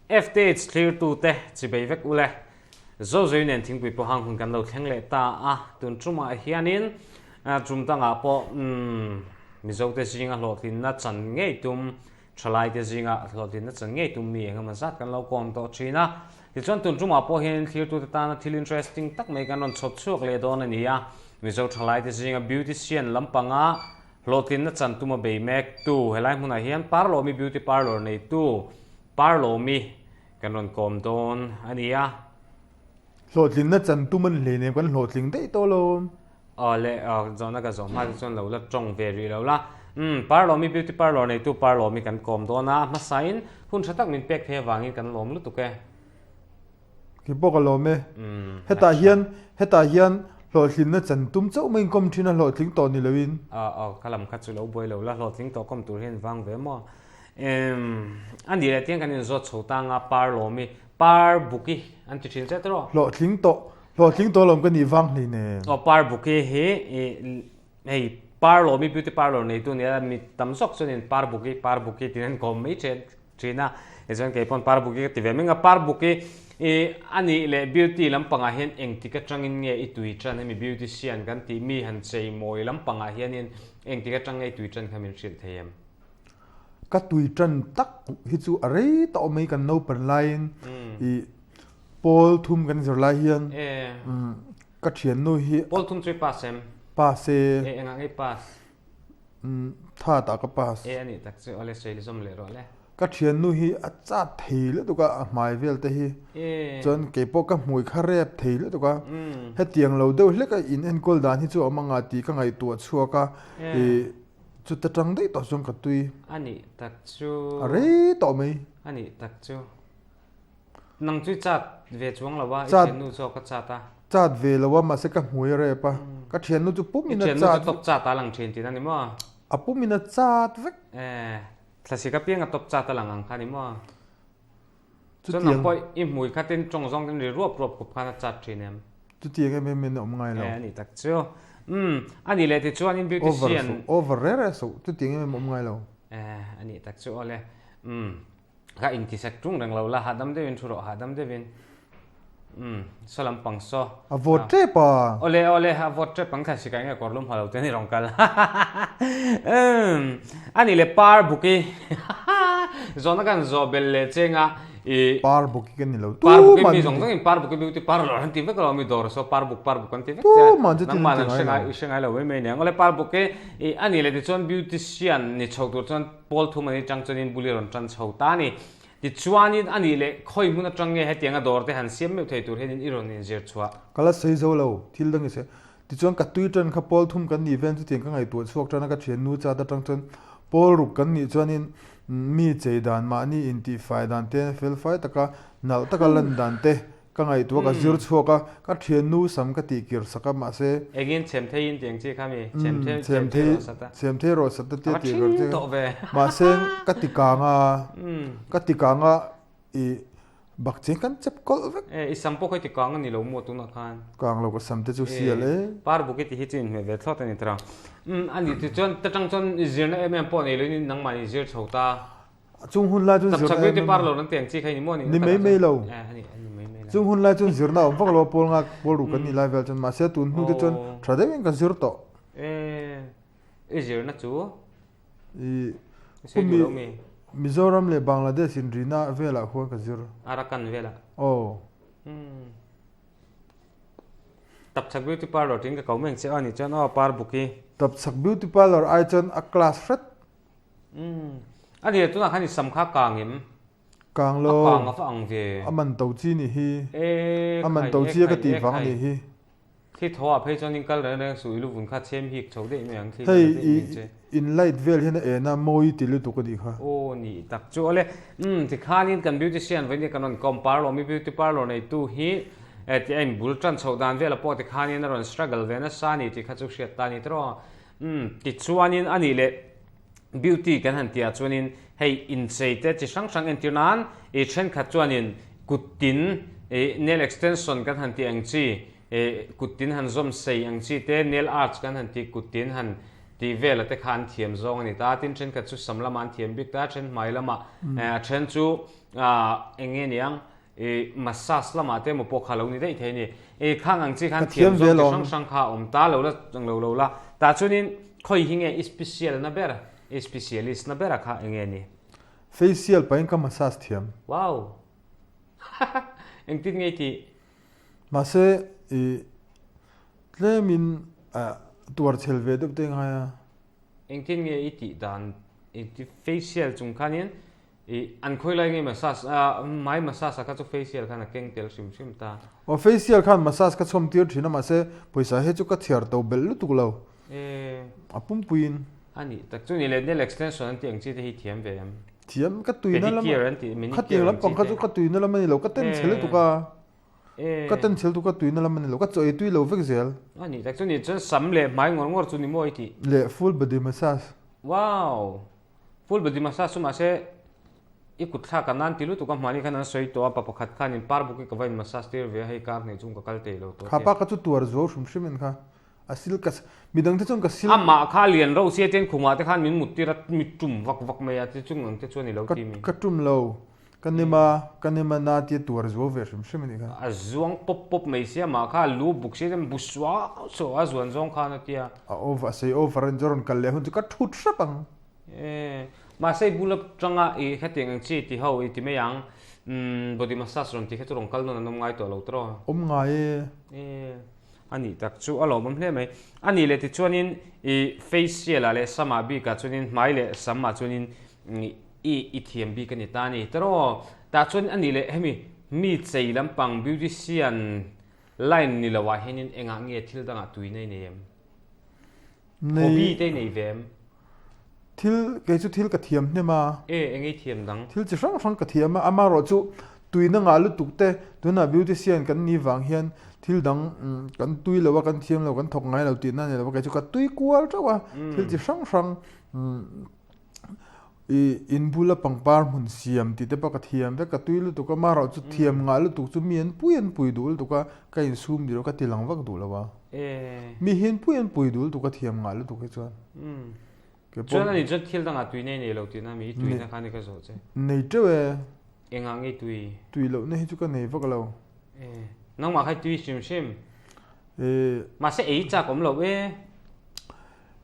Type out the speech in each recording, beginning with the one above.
FTH thlirtute chibei vek ule. Zozui nen thingpui pawh hang hun kan lo thleng leh ta a, tun tumah hianin tum dangah pawh Mizote zinga hlawhtlinna chan ngei tum, thalaite zinga hlawhtlinna chan ngei tum mi engemaw zat kan lo kawm tawh thin a. Tichuan tun tumah pawh hianin thlirtute tana thil interesting tak mai kan rawn chhawp chhuak leh dawn a ni a, Mizo thalaite zinga beautician lampanga Hlawhtlinna chan tuma bei mek tu helai hmunah hian Parlawmi Beauty Parlour neitu Parlawmi kan rawn kawm dawn a ni a. Hlawhtlinna chan tum an hlei nen kan hlawhtling daih tawh lo. Aw le, zawhna ka zawh hma te chuan lo la tawng ve rih lo la. Umm, Parlawmi Beauty Parlour neitu Parlawmi kan kawm dawn a, a hmasain hun tha tak min pek thei avangin kan lawm lutuk e. Kei pawh ka lawm e. Hetah hian hetah hian hlawhtlinna chan tum chauh mai inkawm thin a hlawhtling tawh ni loin. Aw aw ka lam kha chu lo buai lo la hlawhtling tawh kawm tur hian vang ve maw. Emm a nih leh tiang kan inzawt chho tang a par lawm i par buki an ti thin che tawh. Hlawhtling tawh hlawhtling tawh lawm ka nih vang hlei nen. Aw par buki hi i hei par lawm i beauty parlour neitu nia mi tam zawk chuan in par buki par buki tiin an kawm mai thin. Thin a, tichuan kei pawn par buk hi ka ti ve mai nga, par buk hi i a nih leh beauty lampangah hian engtik atangin nge i tui tan hemi beautician kan tih mi han chei mawi lampangah hianin engtik atang nge i tui tan kha min hrilh thei em? Ka tui tan tak hi chu a rei tawh mai kan naupan laiin i pawl thum kan zir lai hian ka thiannu hi Pawl thum chu i pass em? Pass e. E engah nge i pass? Tha ta ka pass. E anih tak chu awle sawi zawm leh rawh le. Ka thiannu hi a chat thei lutuk a, a hmai vel te hi. Chuan keipawh ka hmui kha rep thei lutuk a. Hetiang lo deuh hlek a in enkawl dan hi chu a awm anga tih ka ngaihtuah chhuak a. I chuta tang daih tawh chuan ka tui. Anih tak chu. A rei tawh mai. Anih tak chu. Nang chu i chat ve chuang lo a, i thiannu chu ka chat a. Chat ve lo a, mahse ka hmui a rep a. Ka thiannu chu pumin a chat. I thiannu chu top chat a lang thin tihna ni maw? A pumin a chat vek. Eh, thlasik apiang a top chat a lang ang kha ni maw? Chuan nang pawh i hmui kha tin tawng zawng tin ri ruap ruap khup khan a chat thin em? Chutiang em em in a awm ngai lo. Eh, a nih tak chu. Umm, a nih leh tichuan in beautician. Over suh, over reh reh suh, chutiang em em a awm ngai lo. Eh, a nih tak chu awle. Umm. Ka intisek tung reng lo la, hahdam deuhin thu rawh, hahdam deuhin. Umm, saw lampang saw. A vawt tep a. Awle, awle, a vawt tep ang kha sikai nge kawr lum ha lo te ni rawn kal. Umm, a nih leh par buki. Zawhna kan zawh belh leh cheng a, i. Par buki ka ni lo. Par buki mi zawng zawngin par buki beauty parlour an ti vek lo, mi dawr saw par buk par buk an ti vek che a. Nangmah an hre ngai, i hre ngai lo mai mai aniang. Awle, par buki, i a nih leh tichuan beautician ni chho tur chuan Pawl thum an atang chuanin bul i rawn tan chho ta a ni. Tichuanin a nih leh khawi hmun atang nge hetianga dawr te han siam meuh thei tur hianin i rawn inzir chhuah. Ka la sawi zo lo, thil dang i sawi. Tichuan ka tui tan kha pawl thum kan nih vel chutiang ka ngaihtuah chhuak tan a ka thiannu chat atang chuan pawl ruk kan nih chuanin mi chei dan mahni intihfai dan te felfai taka nalh taka lan dan te Ka ngaihtuah ka zir chhuak a, ka thiannu sam ka tih kir sak a, mahse. Engin chhem thei in tiang chi kha mi, chhem thei chhem thei rawh sat a. Chhem thei rawh sat a tia tih kar che. Tawh ve. Mahse ka ti kang a, ka ti kang a i bak cheng kan chep kawlh vek. E, i sam pawh kha i ti kang a ni lo maw tunah khan. Kang lo ka sam te chu sial e. Par buk i ti hi chu inhmeh ve thlawt a ni tawh. Umm a nih tichuan ta tang chuan i zirna em em pawh nei lo in nangmah i zir chho ta. Chung hun lai chuan zirna em em parlour an tiang chi kha ni maw ni ni mai mai lo chung hun lai chuan zirna awm vak lo pawl nga pawl ruk kan ni lai vel chuan mahse tun hnu te chuan tha deuhin ka zir tawh e i zirna chu i kumi Mizoram leh Bangladesh in rina velah khuan ka zir Arakan velah aw Tapchhak beauty parlour tiin ka ko mai ang che aw ni chuan aw par buki Tapchhak beauty parlour ai chuan a class hret Umm. A nia tunah khan i sam kha kang em? Kang lo. A kang a va ang ve. A man to chi nih hi. E A man to chi a ka tih vang nih hi. Thli thaw ah phei chuan in kal reng reng suh i luvun kha chhem hik chho daih mai ang thli Hei i in light vel hian a en a mawi ti lutuk a nih kha. Aw nih tak chu awle. Umm tikhanin kan beautician vawiin kan rawn kawm parlour mi beauty parlour neitu hi eh tih a in bul tan chhoh dan vel ah pawh tikhanin a rawn struggle ve nasa a ni tih kha chu hriat ta a ni tawh. Umm tichuanin a nih leh Beauty kan han tih ah chuanin hei inchei te chi hrang hrang entir nan ih thenkhat chuanin kuttin ih nail extension kan han tih ang chi ih kuttin han zawm sei ang chi te nail arts kan han tih kuttin han Tih vela te kha an thiam zawng a ni ta. Tin, thenkhat chu sam lamah an thiam bik ta, then hmai lamah, a then chu eng nge niang, ih massage lamah te emaw pawh kha lo ni daih thei a ni. Ih khang ang chi khan thiam zawng chi hrang hrang kha a awm ta lo la, lo lo la. Tah chuanin khawi hi nge i special na ber, i specialist na bera kha eng nge ni? Facial pahin ka massage thiam. Wow! Engtin nge i tih? Mahse ih Tlemin tuar chhel ve deuh te ngai a. Engtin nge i tih dan i facial chung khanin i an khawi lai nge massage a hmai massage a kha chu facial khan a keng tel hrim hrim ta. Aw facial khan massage ka chhawm tir thin a mahse pawisa he chu ka chhiar to belh lutuk lo. A pumpuiin. A nih tak chu ni leh nail extension an tih ang chi te hi thiam ve em? Thiam ka tuina lam Pedicure an tih manicure ang chi te. Khatiang lampang kha chu ka tuina lam a ni lo ka ten chhe lutuk a. Ka ten chhel tu ka tuina lam a ni lo, ka chaw ei tui lo vek zel. A nih tak chu ni chuan sam leh hmai ngawr ngawr chu ni maw i tih? Leh full body massage. Wow! Full body massage chu mahse i kut thlak a nan ti lutuk a hmani khan an sawi tawh a, pa pakhat khan in par buk i ka va in massage tir ve a, hei kar hnih chung ka kal thei lo tawh Kha pa ka chu tuar zuau hrim hrim in kha a sil ka midang te chuan ka sil Amah kha lian reuh sia chuan khumah te khan min mut tir a, mi tum vak vak mai a, ti chung ang te chuan i lo ti mi? Ka tum lo. Ka nem a, ka nem a na tia tuar zuau ve hrim hrim a nih kha. A zuang pawp pawp mai sia mah kha lu buk sia chuan bu suau suau a zuan zawng khan a tia. A over, a sei over a ni chuan rawn kal leh hun chu ka thut hrep ang. E, mahse i bul atanga i hetiang ang chi ti ho i ti mai ang, umm body massage rawn ti kha chu rawn kal nawn an awm ngai tawh lo tawh. Awm ngai e. E, a nih tak chu a lawmawm hle mai. A nih leh tichuanin i facial ah leh sam ah bik ah chuanin hmai leh sam ah chuanin I i thiam bik a ni ta a ni. Teraw, tah chuan a nih leh hemi mi chei lampang beautician line ni lo ah hianin engah nge thil dangah tuina i nei em? Hobby te i nei ve em? Thil, kei chu thil ka thiam hnem a. E, eng i thiam dang? Thil chi hrang hrang ka thiam a, amaherawh chu tuina ngah lutuk te, tunah beautician kan nih vang hian thil dang kan tui lo a, kan thiam lo, kan thawk ngai lo tihna a ni lo a, kei chu ka tui kual teuh a, thil chi hrang hrang I in bula pangpar hmun siam tih te pawh ka thiam vek, ka tui lutuk a, amaherawh chu thiam ngah lutuk chu mi an pui an pui duh lutuk a, ka insum duh lo, ka ti lang vak duh lo a. Mi hi an pui an pui duh lutuk a thiam ngah lutuk hi chuan. Chuan ani chuan thil dangah tui nei nei lo tihna mi i tuina kha ni ka zawh che. Nei teuh e. Engah nge i tui? Tui lohna hi chu ka nei vak lo. Nangmah kha i tui hrim hrim. Mahse ei chak awm lo e.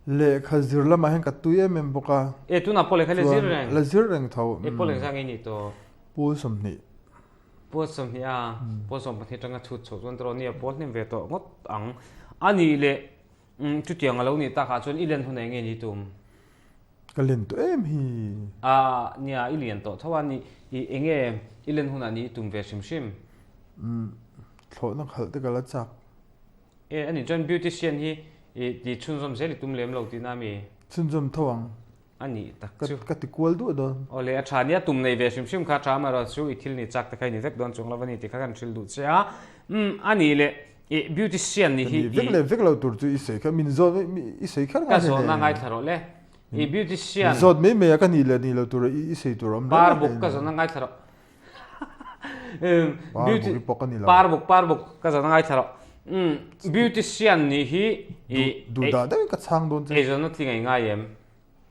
Lehkha zir lamah hian ka tui em em bawk a. E tunah pawh lehkha la zir reng. La zir reng tho. E pawh lehkha ngei ni tawh. Pawl 20. Pawl 20 a, pawl 12 atanga chhut chhoh chuan tawh nia pawl hnem ve tawh ngawt ang. A nih leh chutiang a lo nih takah chuan i len hunah enge ni tum? Ka len tawh em hi. A nia i lian tawh tho a ni i enge i len hunah ni i tum ve hrim hrim? Thlawhna khalh te ka la chak. E, ani chuan beautician hi i ti chhunzawm zel i tum lem lo tihna ami? Chhunzawm tho ang. A nih tak chu. Ka ti kual duah dawn. Awle, a tha nia, tum nei ve hrim hrim kha a tha amaherawh chu i thil ni chak te kha i ni vek dawn chuang lo a ni tih kha kan hrilh duh che a. Umm, a nih leh i beautician ni hi i. Ka ni vek leh vek lo tur chu i sawi kha, min zawt i sawi kher ngai Ka zawhna ngaithla rawh le. I beautician. Min zawt mai mai a, ka nih leh nih lo tur i sawi tur a awm reng reng. Par buk ka zawhna ngaithla rawh. Beauty pawh ka ni lo. Par buk par buk ka zan ngai thla rawh. Beautician nih hi i duhdah deuhin ka chhang dawn che. Eizawnna tling ei ngai em?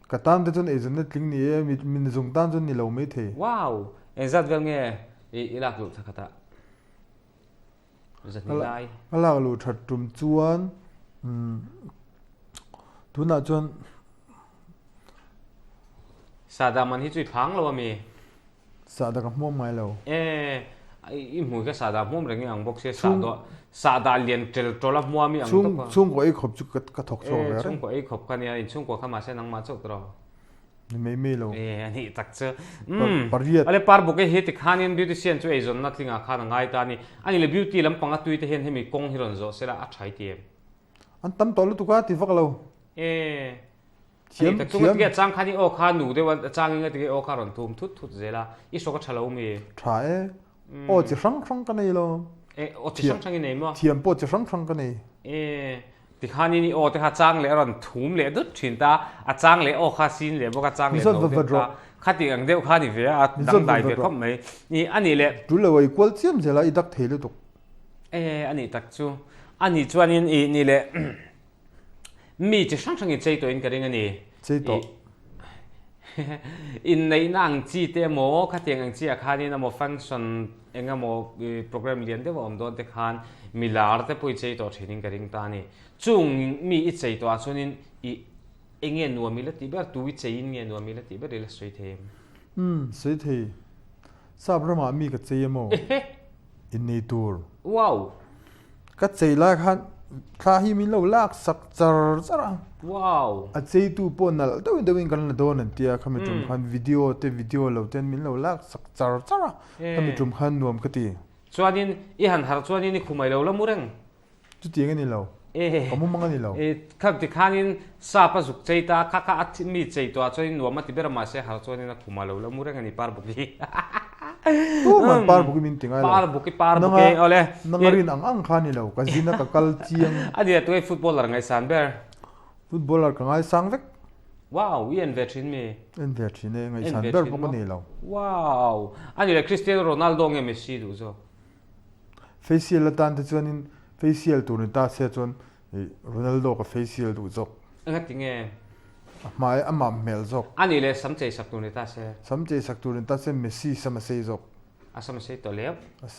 Ka tan te chuan eizawnna tling ni e, mi zung tan chuan ni lo mai thei. Wow! Engzat vel nge i lak luh thla khatah? Zahnih lai. Ka lak luh that tum chuan tunah chuan Sahdah man hi chu i phang lo ami? Sahdah ka hmuam ngai lo. E, i hmui kha sahdah hmuam reng i ang bawk sia, sahdah sahdah lian tel tawlh a hmuam i ang tawp a. Chhungkaw ei khawp chu ka thawk chhuak ve reng. E, chhungkaw ei khawp kha nia, inchhungkaw kha mahse nangmah chauh tawh. Ni mai mai lo. E, a nih tak chu. Umm, pariat. Ale par buk e hi tikhanin beautician chu eizawnna tlingah khan a ngai ta a ni. Ani le beauty lampang a tui te hian hemi kawng hi rawn zawh sela a tha i ti em? An tam tawh lutuk a ti vak lo. E, Thiam, thiam. Chunga tige chang khan i aw kha nu deuh a chang in tige aw kha rawn thum thut thut zel a, i hrawk a tha lo mi? Tha e. Aw chi hrang hrang ka nei lo. E, aw chi hrang hrang i nei maw? Thiam pawh chi hrang hrang ka nei. E, tikhan in i aw te kha chang leh a rawn thum leh dut thin ta, a chang leh aw kha sin leh bawk a, chang leh no deuh ta, khati ang deuh kha ni ve a, a dangdai ve khawp mai. Ni, a nih leh. Tul lo a, i kual chiam zel a, i dak thei lutuk. E, a nih tak chu. A nih chuanin i nih leh. Mi chi hrang hrangin chei tawhin ka ring a ni. Chei tawh. Inneihna ang chi te emaw, khatiang ang chi ah khanin emaw function eng emaw program lian deuh a awm dawn te khan mi lar te pawh i chei tawh thinin ka ring ta a ni. Chung mi i chei tawh ah chuanin i eng nge nuam i la tih ber, tu i cheiin nge nuam i la tih ber i la sawi thei em? Umm, sawi thei. Sap ramah mi ka chei emaw? Innei tur. Wow! Ka chei lai khan thla hi min lo lak sak char char a. Wow! A cheitu pawh nalh deuh deuhin kan la dawn an tia, khami tum khan video te video lo ten min lo lak sak char char a, khami tum khan nuam ka ti. Chuanin i han harh chuanin i khumai lo la mu reng. Chutiang a ni lo. Ka mumang a ni lo. Kha ti khanin sap a zuk chei ta, kha kha a mi chei tawh ah chuanin nuam a ti ber a, mahse har chuanin a khum a lo la mu reng a ni par buki. Tuman par buki min ti ngai lo. Par buki par buki awle. Nanga rin ang ang kha a ni lo, ka zin a ka kal chiang. A nia tunge footballer ngaihsan ber? Footballer ka ngaisang vek. Wow, i en ve thin mi? En ve thin e, ngaihsan ber pawh ka nei lo. Wow, a ni le Cristiano Ronaldo nge Messi duh zawk? Facial atan te chuanin facial tur ni ta se chuan Ronaldo ka facial duh zawk. Engati nge? A hmai a mam hmel zawk. A nih leh sam chei sak tur ni ta se? Sam chei sak tur ni ta se Messi sam a sei zawk. A sam a sei tawh leu?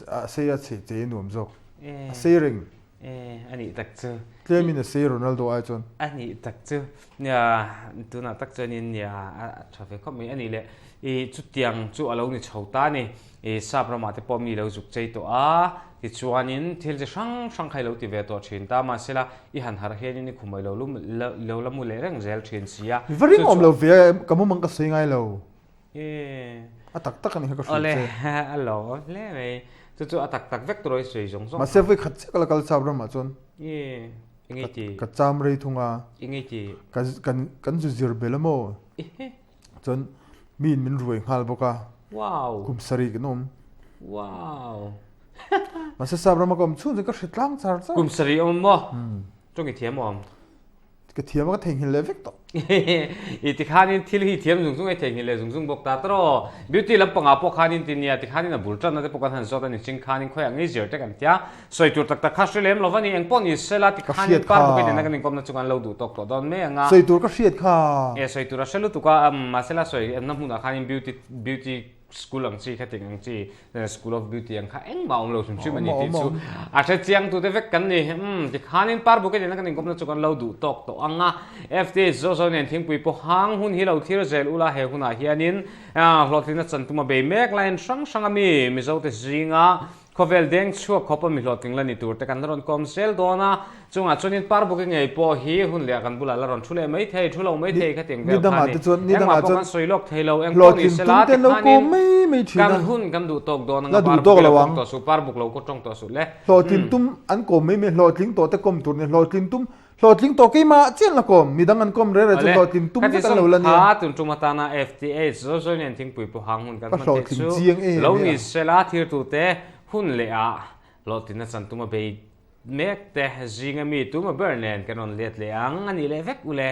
A sei a chei chei a nuam zawk. A sei reng. E, a nih tak chu. Tlemin a sei Ronaldo ai chuan. A nih tak chu. Nia, tunah tak chuanin nia a tha ve khawp mai. A nih leh i chutiang chu a lo ni chho ta a ni. I sap ramah te pawh mi lo zuk chei tawh a, tichuanin thil chi hrang hrang kha i lo ti ve tawh thin ta. Mahsela i han harh hianin i khumai lo lum lo la mu leh reng zel thin si a. I va ring awm lo ve a, ka mumang ka sawi ngai lo. A tak tak a ni kha ka hrilh che. Awle, a lawm hle mai. Chu chu a tak tak vek tur a i sawi zawng zawng kha. Mahse vawi khat chiah ka la kal chap ramah chuan. I engei ti? Ka cham rei thung a. Engei ti? Ka kan kan zu zir bel a maw? Chuan mi in min ruai nghal bawk a. Wow. Kum sarih kan awm. Wow. Mahse sap rama ka awm chhung chuan ka hre tlang char char. Kum sarih awm maw? Tawng i thiam awm. Ka thiam a ka theihnghilh leh vek tawh. I tikhanin thil hi thiam zung zung a i theihnghilh leh zung zung bawk ta tawh. Beauty lampangah pawh khanin ti nia tikhanin a bul tanna te pawh kan han zawt a ni ching khanin khawiah ngei zir te kan tia. Sawi tur tak tak kha hre lem lo va ni eng pawh ni sela tikhanin par bawk in kan inkawmna chu kan lo duh tawk tawh dawn mai ang a. Sawi tur ka hriat kha. E sawi tur a hre lutuk a mahsela sawi enna hmunah khanin beauty beauty School ang chi khating ang chi School of Beauty ang kha engmah awm lo hrim hrim a ni tih chu a hre chiang tute vek kan ni. Umm tikhanin par buke nena kan inkawmna chu kan lo duh tawk tawh ang a. FTH zawh zawh nen thingpui pawh hang hun hi lo thlir zel ula he hunah hianin hlawhtlinna chantuma bei mek line hrang hrang a mi Mizote zinga Khawvel deng chhuak khawp a mi hlawhtling la ni tur te kan rawn kawm zel dawn a, chungah chuanin par buke ngei pawh hi hun leh ah kan bulah la rawn thu leh mai thei, thu lo mai thei khatiang vel kha ni. Engmah pawh kan sawi lawk thei lo, eng pawh ni sela tikhanin kan hun kan duh tawk dawn anga par buke lo kawm tawh suh, par buk lo kawt tawng tawh suh le. Hlawhtlin tum an kawm mai mai, hlawhtling tawh te kawm tur ni, hlawhtlin tum Hlawhtling tawh keimah chian la kawm, midang an kawm rere chu hlawhtling tum vek an lo la nia. Kha tun tum atana FTH zawi zawi nen thingpui pawh hang hun kan hman theih chu lo ni sela thirtute hun leh ah hlawhtlinna chan tuma bei mek te zinga mi tuma ber nen kan rawn let leh ang a nih leh vek ule.